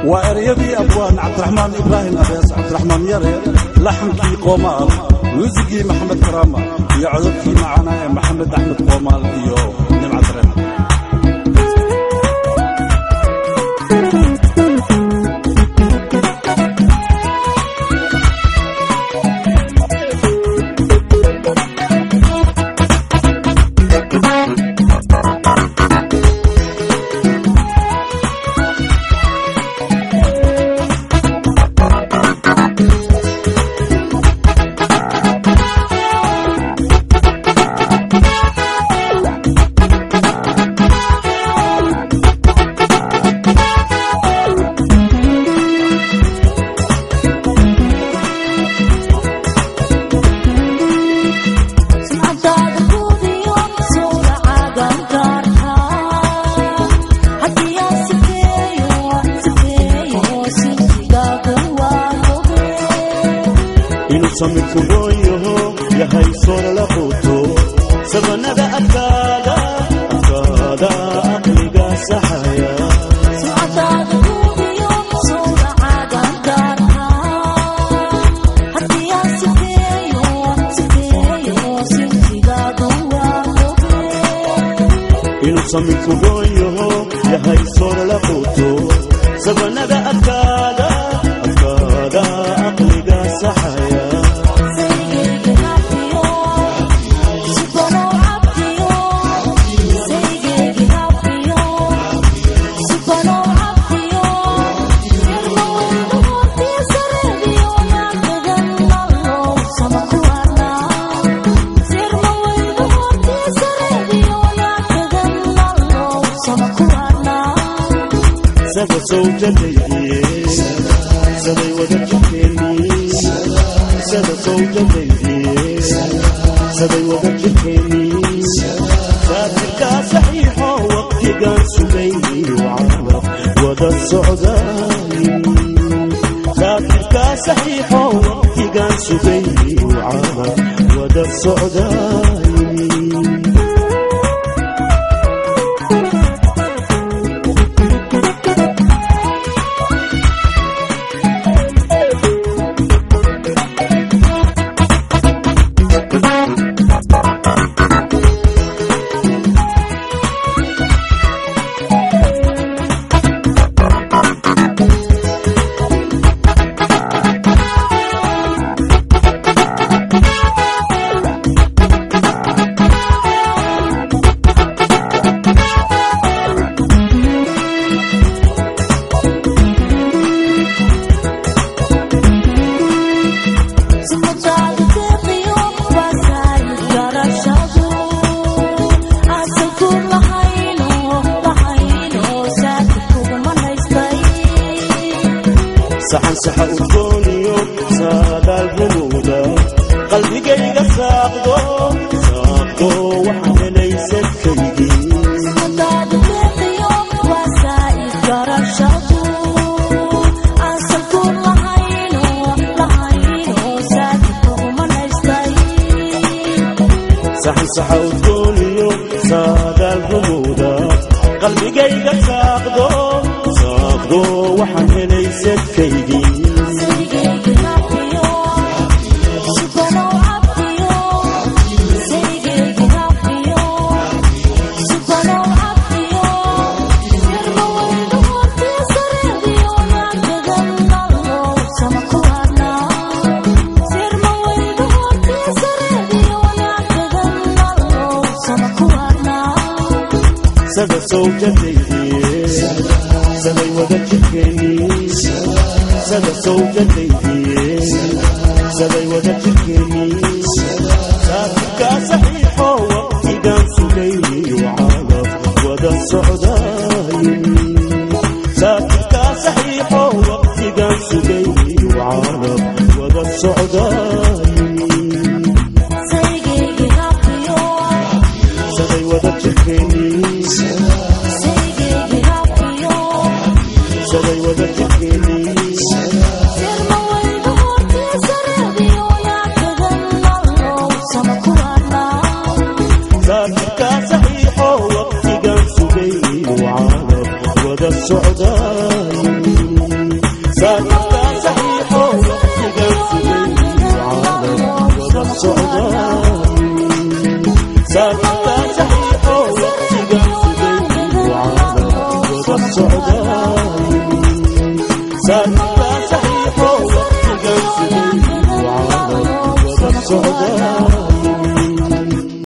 Waa ereyadii abwaan Cabdiraxmaan Ibraahim Abees, Cabdiraxmaan Yare, laxankii Qoomaal, muusigii Maxamed Karaama iyo codadkii macaana ee Maxamed Axmed Qoomaal iyo Nimca Dareen. Inuu samirku gooyaho yahay soora la quuto, sabanada adkaada adkaada, aqliga saxaya. Inuu samirku gooyaho yahay soora la quuto, sabanada adkaada adkaada, aqliga saxaya. Sada sawjadaydiye, saday wada jirkeennii. Sada sawjadaydiye, saday wada jirkeennii. Saafirkaa saxiixo waqtigaan sugayni wacalaf wada socdaayimi. Saafirkaa saxiixo waqtigaan sugayni wacalaf wada socdaayimi. Saxan saxa udgooniyo saadaal rumowda, qalbigayga saaqdo saaqdo, waxaan helay sadkaygii. Saxan saxa udgooniyo saadaal rumowda, qalbigayga saaqdo saaqdo, waxaan helay sadkaygii. Sada sawjadaydiye, saday wada jirkeennii. Sada sawjadaydiye, saday wada jirkeennii. Saafirkaa saxiixo waqtigaan sugayni wacalaf wada socdaayimi. Saafirkaa saxiixo waqtigaan sugayni wacalaf wada socdaayimi. Saday wada jirkeennii, saday wada jirkeennii. Saafirkaa saxiixo waqtigaan sugayni wacalaf wada socdaayimi. Saarnaftaan saxiixo waqtigan sugayniyo calaf wada socdaaye. Saarnaftaan saxiixo waqtigan sugayniyo calaf wada socdaaye. Saarnaftaan saxiixo waqtigan sugayniyo calaf wada socdaaye.